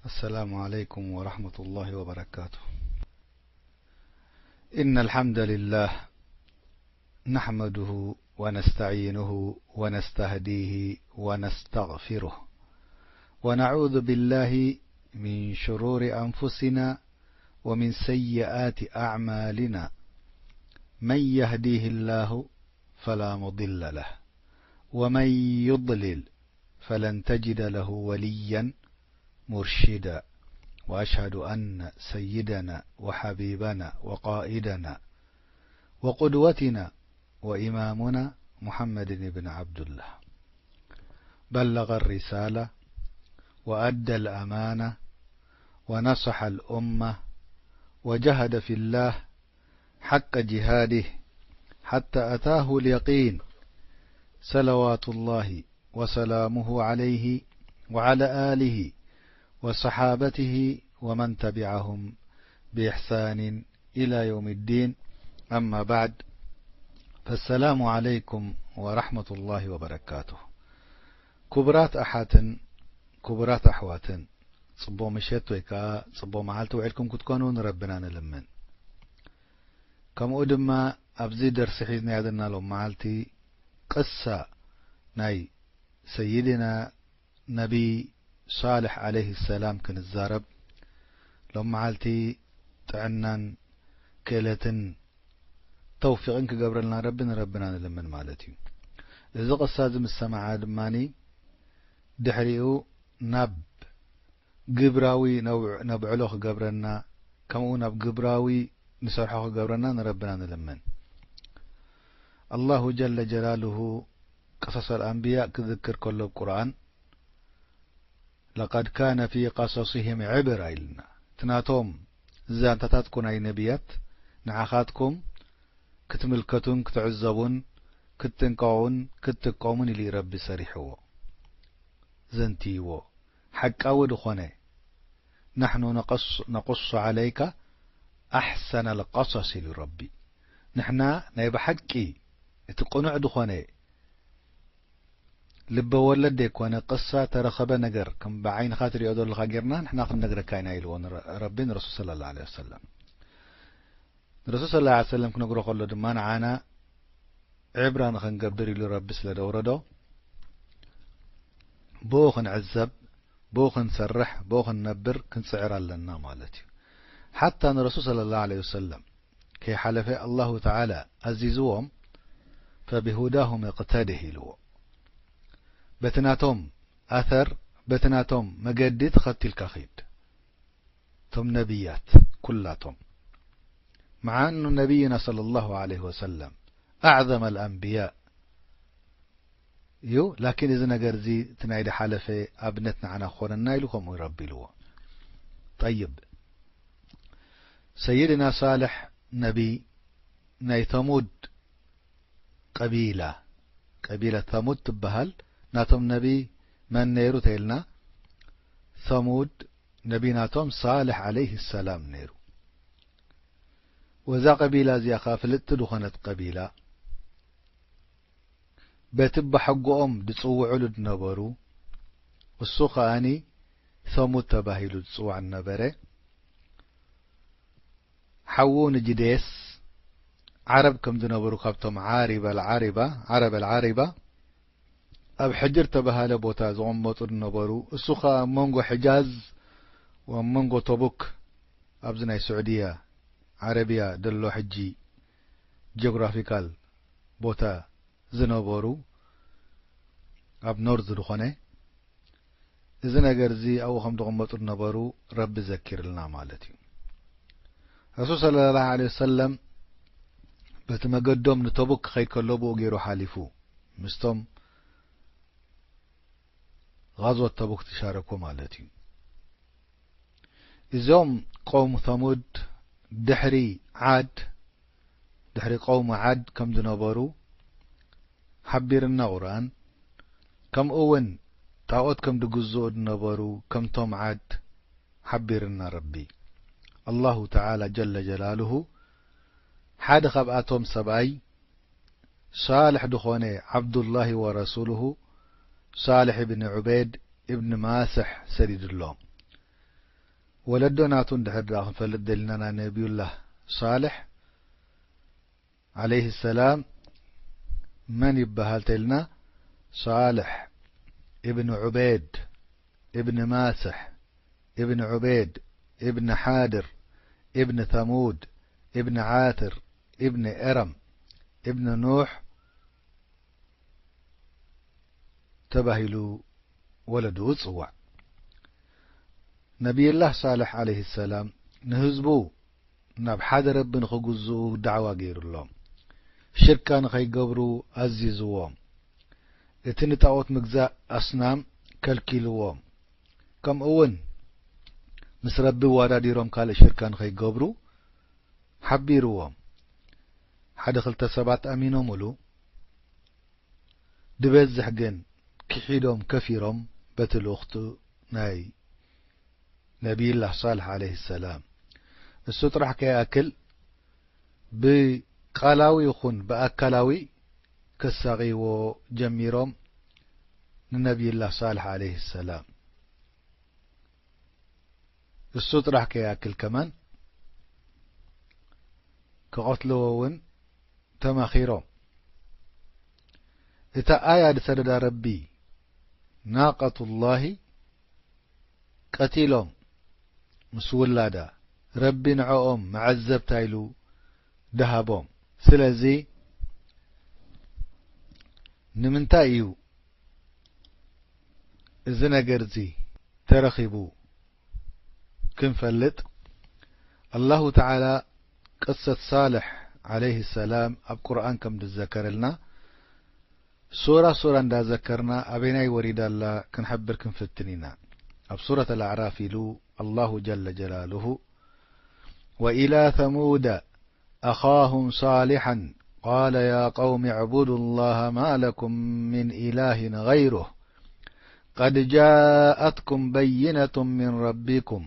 السلام عليكم ورحمة الله وبركاته. إن الحمد لله نحمده ونستعينه ونستهديه ونستغفره، ونعوذ بالله من شرور أنفسنا ومن سيئات أعمالنا. من يهديه الله فلا مضل له، ومن يضلل فلن تجد له وليا مرشدا. وأشهد أن سيدنا وحبيبنا وقائدنا وقدوتنا وإمامنا محمد بن عبد الله بلغ الرسالة وأدى الأمانة ونصح الأمة وجهد في الله حق جهاده حتى أتاه اليقين، صلوات الله وسلامه عليه وعلى آله وصحابته ومن تبعهم بإحسان إلى يوم الدين. أما بعد، فالسلام عليكم ورحمة الله وبركاته. ክቡራት ኣሓትን ክቡራት ኣሕዋትን፣ ጽቡቕ ምሸት ወይ ከኣ ጽቡቕ መዓልቲ ውዒልኩም ክትኮኑ ንረብና ንልምን። ከምኡ ድማ ኣብዚ ደርሲ ሒዝናዮ ዘለና ሎም መዓልቲ ቅሳ ናይ ሰይድና ነቢይ ሳልሕ ዓለይሂ ሰላም ክንዛረብ፣ ሎም መዓልቲ ጥዕናን ክእለትን ተውፊቕን ክገብረልና ረቢ ንረብና ንልምን ማለት እዩ። እዚ ቅሳ እዚ ምስ ሰማዓ ድማኒ ድሕሪኡ ናብ ግብራዊ ነብዕ-፣ ነብዕሎ ክገብረና፣ ከምኡ ናብ ግብራዊ ንሰርሖ ክገብረና ንረብና ንልምን። ኣላሁ ጀለ ጀላሉሁ ቅሰሰል ኣንብያ ክዝክር ከሎ ኣብ ቁርኣን፣ "ለቀድ ካነ ፊ ቀሰሲሂም ዕብራ" ኢልና። እቲ ናቶም ዛንታታት እኮ ናይ ነቢያት ንዓኻትኩም ክትምልከቱን ክትዕዘቡን ክትጥንቀቑን ክትጥቀሙን ኢሉ እዩ ረቢ ሰሪሕዎ፣ ዘንትይዎ። ሓቃዊ ዝኾነ፣ "ናሕኑ ነቀስ-፣ ነቁሱ ዓለይካ ኣሕሰነል ቀሰስ" ኢሉ ረቢ። ንሕና ናይ ብሓቂ እቲ ቅኑዕ ዝኾነ ልበ ወለድ ዘይኮነ ቅሳ ተረኸበ ነገር ከም ብዓይንኻ ትሪኦ ዘለኻ ጌርና ንሕና ክንነግረካ ኢና ኢልዎ ንረ-፣ ረቢ ንረሱል ሰለላሁ ዐለይሂ ወሰለም። ንረሱል ሰለላሁ ዐለይሂ ወሰለም ክነግሮ ከሎ ድማ ንዓና ዕብራ ንኽንገብር ኢሉ ረቢ ስለ ደውረዶ፣ ብኡ ክንዕዘብ፣ ብኡ ክንሰርሕ፣ ብኡ ክንነብር ክንጽዕር ኣለና ማለት እዩ። ሓታ ንረሱል ሰለላሁ ዐለይሂ ወሰለም ከይሓለፈ ኣላሁ ተዓላ ኣዚዝዎም፣ "ፈቢሁዳሁም እቅተድህ" ኢልዎ። በቲ ናቶም ኣተር፣ በቲ ናቶም መገዲ ተኸቲልካ ኺድ። እቶም ነቢያት ኩላቶም። መዓ ኣኑ ነቢይና ሰለላሁ ዐለይሂ ወሰለም ኣዕዘመል ኣንብያ እዩ፣ ላኪን እዚ ነገር እዚ እቲ ናይ ዝሓለፈ ኣብነት ንዓና ክኾነና ኢሉ ከምኡ ረቢ ኢልዎ። ጠይብ፣ ሰይድና ሳልሕ ነቢ ናይ ተሙድ ቀቢላ፣ ቀቢላ ተሙድ ትበሃል፣ ናቶም ነቢ መን ነይሩ ተይልና፣ ተሙድ ነቢ ናቶም ሳልሕ ዓለይሂ ሰላም ነይሩ። ወዛ ቀቢላ እዚኣ ኸኣ ፍልጥቲ ዝኾነት ቀቢላ፣ በቲ ብሓጎኦም ዝጽውዕሉ ዝነበሩ፣ እሱ ኸኣኒ ሰሙድ ተባሂሉ ዝጽዋዕ ነበረ። ሓዉ ንጅዴስ፣ ዓረብ ከም ዝነበሩ፣ ካብቶም ዓሪባ ኣልዓሪባ፣ ዓረብ ኣልዓሪባ፣ ኣብ ሕጅር ተባሃለ ቦታ ዝቕመጡ ዝነበሩ፣ እሱ ኸኣ ኣብ መንጎ ሕጃዝ ወኣብ መንጎ ተቡክ፣ ኣብዚ ናይ ስዑድያ ዓረብያ ደሎ ሕጂ ጂኦግራፊካል ቦታ ዝነበሩ፣ ኣብ ኖርዝ ዝኾነ፣ እዚ ነገር እዚ ኣብኡ ከም ዝቕመጡ ዝነበሩ ረቢ ዘኪርልና ማለት እዩ። ረሱል ሰለላሁ ዐለይሂ ወሰለም በቲ መገዶም ንተቡክ ክኸይድ ከሎ ብኡ ገይሩ ሓሊፉ፣ ምስቶም ጋዝወት ተቡክ ዝሻረኩ ማለት እዩ። እዞም ቀውም ተሙድ ድሕሪ ዓድ፣ ድሕሪ ቀውም ዓድ ከም ዝነበሩ ሓቢርና ቁርኣን፣ ከምኡ እውን ጣዖት ከም ዝግዝኡ ዝነበሩ ከምቶም ዓድ ሓቢርና ረቢ። ኣላሁ ተዓላ ጀለ ጀላሉሁ ሓደ ካብኣቶም ሰብኣይ ሳልሕ ዝኾነ ዓብዱላሂ ወረሱሉሁ ሳልሕ እብን ዑበይድ እብን ማስሕ ሰዲዱሎም። ወለዶ ናቱ እንድሕር ደኣ ክንፈልጥ ደሊና፣ ናይ ነቢዩላህ ሳልሕ ዓለይሂ ሰላም መን ይበሃል ተልና፣ ሳልሕ ኢብን ዑበይድ ኢብን ማስሕ ኢብን ዑበይድ ኢብን ሓድር ኢብን ተሙድ ኢብን ዓትር ኢብን ኤረም ኢብን ኑሕ ተባሂሉ ወለድኡ ዝጽዋዕ። ነቢይላህ ሳልሕ ዓለይሂ ሰላም ንህዝቡ ናብ ሓደ ረቢ ንኽግዝኡ ዳዕዋ ገይሩሎም። ሽርካ ንኸይገብሩ ኣዚዝዎም። እቲ ንጣዖት ምግዛእ ኣስናም ከልኪልዎም። ከምኡ እውን ምስ ረቢ ኣወዳዲሮም ካልእ ሽርካ ንኸይገብሩ ሓቢርዎም። ሓደ ክልተ ሰባት ኣሚኖምሉ፣ ዝበዝሕ ግን ክሒዶም ከፊሮም በቲ ልኡኽቱ ናይ ነቢይላህ ሳልሕ ዓለይሂ ሰላም። እሱ ጥራሕ ከይኣክል ብቃላዊ ይኹን ብኣካላዊ ከሳቕይዎ ጀሚሮም ንነቢይላህ ሳልሕ ዓለይሂ ሰላም። እሱ ጥራሕ ከይኣክል ከማን ክቐትልዎ እውን ተማኺሮም። እታ ኣያ ዝሰደዳ ረቢ ናቀቱላሂ ቀቲሎም ምስ ውላዳ ረቢ ንዕኦም መዐዘብታ ኢሉ ደሃቦም። ስለዚ ንምንታይ እዩ እዚ ነገር እዚ ተረኺቡ ክንፈልጥ፣ ኣላሁ ተዓላ ቅሰት ሳልሕ ዓለይሂ ሰላም ኣብ ቁርኣን ከም ዝዘከረልና፣ ሱራ ሱራ እንዳዘከርና ኣበይናይ ወሪዳ ኣላ ክንሕብር ክንፍትን ኢና። ኣብ ሱረት ኣልኣዕራፍ ኢሉ ኣላሁ ጀለ ጀላሉሁ፣ وإلى ثمود أخاهم صالحا قال يا قوم اعبدوا الله ما لكم من إله غيره قد جاءتكم بينة من ربكم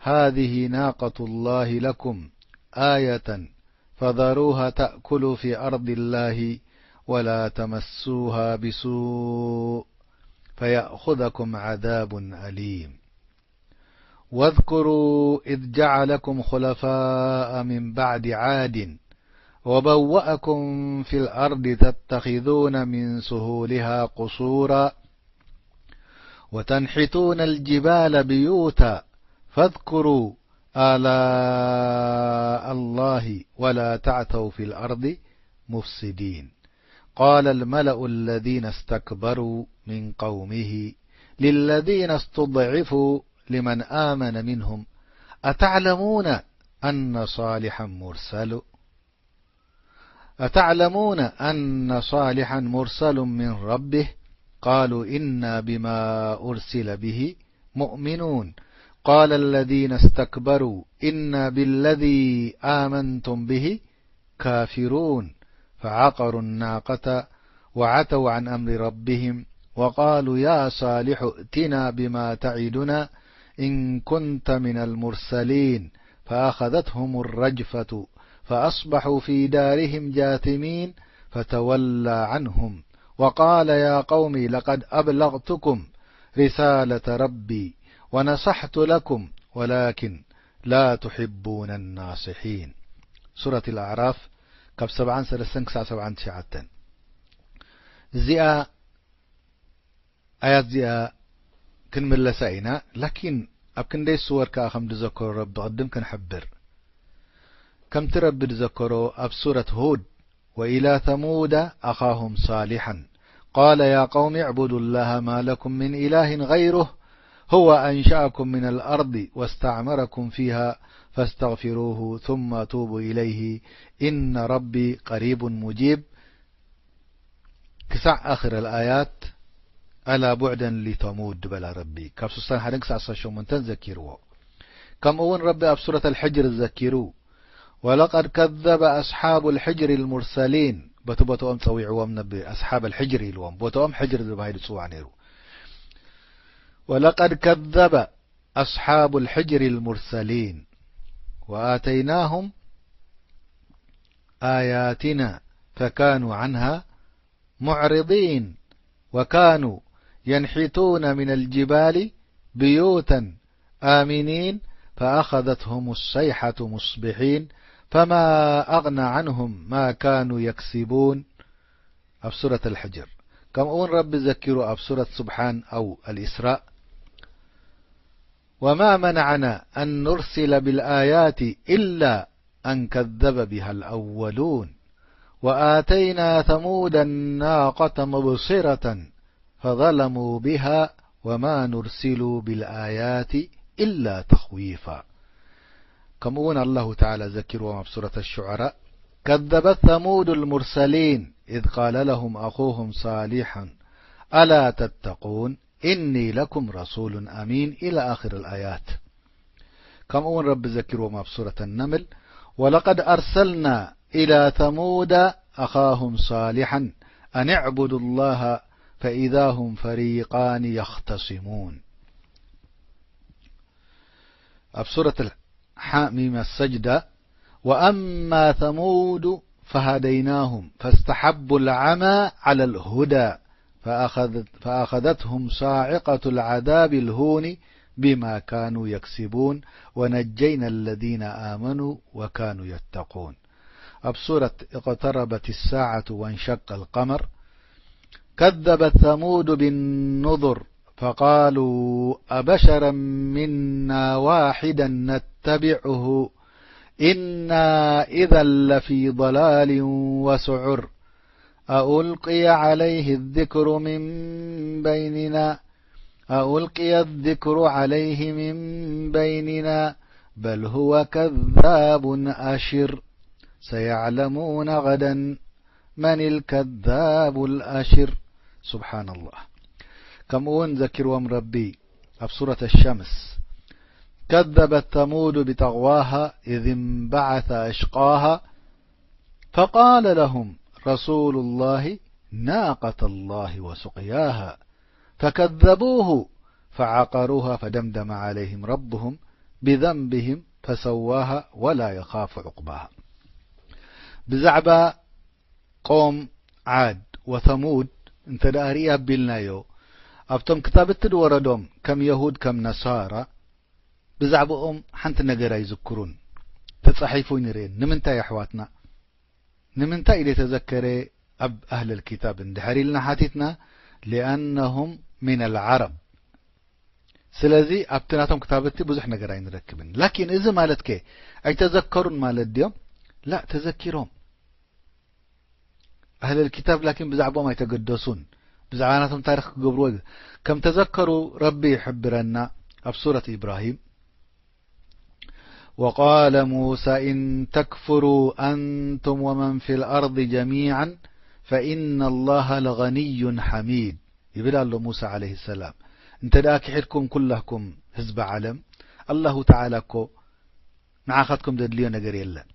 هذه ناقة الله لكم آية فذروها تأكل في أرض الله ولا تمسوها بسوء فيأخذكم عذاب أليم. واذكروا إذ جعلكم خلفاء من بعد عاد وبوأكم في الأرض تتخذون من سهولها قصورا وتنحتون الجبال بيوتا فاذكروا آلاء الله ولا تعثوا في الأرض مفسدين. قال الملأ الذين استكبروا من قومه للذين استضعفوا لمن آمن منهم أتعلمون أن صالحا مرسل أتعلمون أن صالحا مرسل من ربه؟ قالوا إنا بما أرسل به مؤمنون. قال الذين استكبروا إنا بالذي آمنتم به كافرون. فعقروا الناقة وعتوا عن أمر ربهم وقالوا يا صالح ائتنا بما تعدنا إن كنت من المرسلين. فأخذتهم الرجفة فأصبحوا في دارهم جاثمين. فتولى عنهم وقال يا قوم لقد أبلغتكم رسالة ربي ونصحت لكم ولكن لا تحبون الناصحين. ሱረት ኣልኣዕራፍ ካብ ሰብዓን ሰለስተን ክሳብ ሰብዓን ትሽዓተን። እዚኣ ኣያት እዚኣ ክንምለሳ ኢና። ላኪን ኣብ ክንደይ ሱወር ከኣ ከም ዝዘከሮ ረቢ ቅድም ክንሕብር። ከምቲ ረቢ ዝዘከሮ ኣብ ሱረት ሁድ، وإلى ثمود أخاهم صالحا قال يا قوم اعبدوا الله ما لكم من إله غيره هو أنشأكم من الأرض واستعمركم فيها فاستغفروه ثم توبوا إليه إن ربي قريب مجيب ክሳዕ ኣኽር ኣልኣያት፣ ኣላ ቡዕደን ሊተሙድ በላ ረቢ። ካብ ስሳን ሓደን ክሳዕ ስሳን ሸሞንተን ዘኪርዎ። ከምኡ እውን ረቢ ኣብ ሱረት ኣልሕጅር ዘኪሩ፣ ወለቀድ ከዘበ ኣስሓቡ ኣልሕጅሪ ኣልሙርሰሊን፣ በቲ ቦትኦም ጸዊዕዎም ነቢ ኣስሓብ ኣልሕጅሪ ኢልዎም። ቦትኦም ሕጅር ተባሂሉ ዝጽዋዕ ነይሩ። ወለቀድ ከዘበ ኣስሓቡ ኣልሕጅሪ ኣልሙርሰሊን ወኣተይናሁም آياتنا فكانوا عنها معرضين وكانوا ينحتون من الجبال بيوتا آمنين فأخذتهم الصيحة مصبحين فما أغنى عنهم ما كانوا يكسبون. ኣብ ሱረት ኣልሕጅር። ከምኡ እውን ረቢ ዘኪሩ ኣብ ሱረት ሱብሓን ኣው ኣልእስራእ፣ وما منعنا أن نرسل بالآيات إلا أن كذب بها الأولون وآتينا ثمود الناقة مبصرة فظلموا بها وما نرسل بالآيات إلا تخويفا. ከምኡ እውን ኣላሁ ተዓላ ዘኪርዎም ኣብ ሱረት ኣሹዓራእ፣ كذبت ثمود المرسلين إذ قال لهم أخوهم صالح ألا تتقون إني لكم رسول أمين إلى آخر الآيات. ከምኡ እውን ረቢ ዘኪርዎም ኣብ ሱረት ኣነምል، ولقد أرسلنا إلى ثمود أخاهم صالحا أن اعبدوا الله فإذا هم فريقان يختصمون. ኣብ ሱረት ሓሚም ኣሰጅዳ، وأما ثمود فهديناهم فاستحبوا العمى على الهدى فأخذت فأخذتهم صاعقة العذاب الهون بما كانوا يكسبون ونجينا الذين آمنوا وكانوا يتقون. ኣብ ሱረት اقتربت الساعة وانشق القمر، كذبت ثمود بالنذر فقالوا أبشرا منا واحدا نتبعه إنا إذا لفي ضلال وسعر. أألقي عليه الذكر من بيننا أألقي الذكر عليه من بيننا بل هو كذاب أشر. سيعلمون غدا من الكذاب الأشر. سبحان الله. ከምኡ እውን ዘኪርዎም ረቢ ኣብ ሱረት ኣሸምስ، كذبت ثمود بطغواها إذ انبعث أشقاها فقال لهم رسول الله ناقة الله وسقياها فكذبوه فعقروها فدمدم عليهم ربهم بذنبهم فسواها ولا يخاف عقباها. ብዛዕባ ቆም ዓድ ወተሙድ እንተ ደኣ ርኢ ኣቢልናዮ፣ ኣብቶም ክታብቲ ዝወረዶም ከም የሁድ ከም ነሳራ ብዛዕባኦም ሓንቲ ነገር ኣይዝክሩን። ተጻሒፉ ኣይንርእን። ንምንታይ ኣሕዋትና? ንምንታይ እዩ ዘይተዘከረ ኣብ ኣህለል ኪታብ እንድሕር ኢልና ሓቲትና፣ لأنهم من العرب። ስለዚ ኣብቲ ናቶም ክታብቲ ብዙሕ ነገር ኣይንረክብን። ላኪን እዚ ማለት ከ ኣይተዘከሩን ማለት ድዮም? ላ፣ ተዘኪሮም። ኣህለል ኪታብ ላኪን ብዛዕባኦም ኣይተገደሱን። ብዛዕባ ናቶም ታሪኽ ክገብርዎ እዩ። ከም ተዘከሩ ረቢ ይሕብረና ኣብ ሱረት ኢብራሂም፣ وقال موسى إن تكفروا أنتم ومن في الأرض جميعا فإن الله لغني حميد ይብል ኣሎ ሙሳ ዓለይሂ ሰላም። እንተ ደኣ ክሒድኩም ኩላኩም ህዝቢ ዓለም፣ ኣላሁ ተዓላ እኮ ንዓኻትኩም ዘድልዮ ነገር የለን።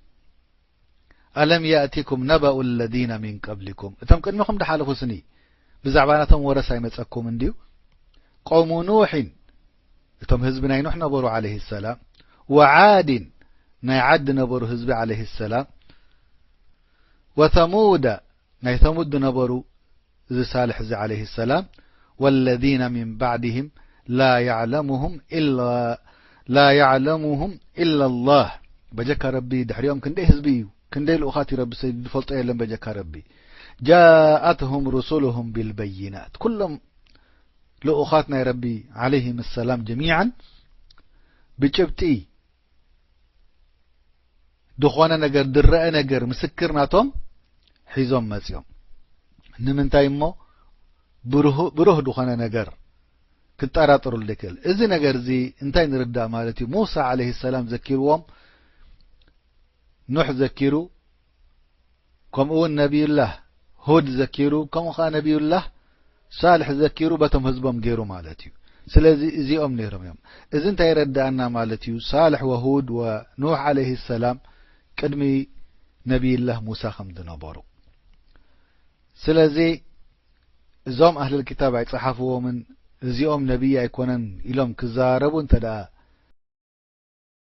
ألم يأتكم نبأ الذين من قبلكم እቶም ቅድሚኹም ዝሓለፉ ስኒ ብዛዕባ ናቶም ወረስ ኣይመጸኩም እንድዩ? قوم نوح እቶም ህዝቢ ናይ ኑሕ ነበሩ ዓለይሂ ሰላም፣ وعاد ናይ ዓድ ነበሩ ህዝቢ ዓለይሂ ሰላም፣ وثمود ናይ ተሙድ ዝነበሩ እዚ ሳልሕ እዚ ዓለይሂ ሰላም፣ والذين من بعدهم لا يعلمهم إلا لا يعلمهم إلا الله በጀካ ረቢ ድሕሪኦም ክንደይ ህዝቢ እዩ፣ ክንደይ ልኡኻት እዩ ረቢ ሰይዱ ዝፈልጦ የለን በጀካ ረቢ። جاءتهم رسلهم بالبينات ኩሎም ልኡኻት ናይ ረቢ ዓለይሂም ሰላም ጀሚዓን ብጭብጢ ዝኾነ ነገር ድረአ ነገር ምስክር ናቶም ሒዞም መጺኦም። ንምንታይ እሞ ብሩህ ብሩህ ዝኾነ ነገር ክጠራጠሩሉ ዘይክእል። እዚ ነገር እዚ እንታይ ንርዳእ ማለት እዩ? ሙሳ ዓለይሂ ሰላም ዘኪርዎም ኑሕ ዘኪሩ ከምኡ እውን ነቢዩላህ ሁድ ዘኪሩ ከምኡ ኸዓ ነቢዩላህ ሳልሕ ዘኪሩ በቶም ህዝቦም ገይሩ ማለት እዩ። ስለዚ እዚኦም ነይሮም እዮም። እዚ እንታይ ይረዳእና ማለት እዩ? ሳልሕ ወሁድ ወኑሕ ዓለይሂ ሰላም ቅድሚ ነቢይላህ ሙሳ ከም ዝነበሩ። ስለዚ እዞም ኣህለል ኪታብ ኣይጸሓፍዎምን እዚኦም ነቢይ ኣይኮነን ኢሎም ክዘራረቡ እንተ ደኣ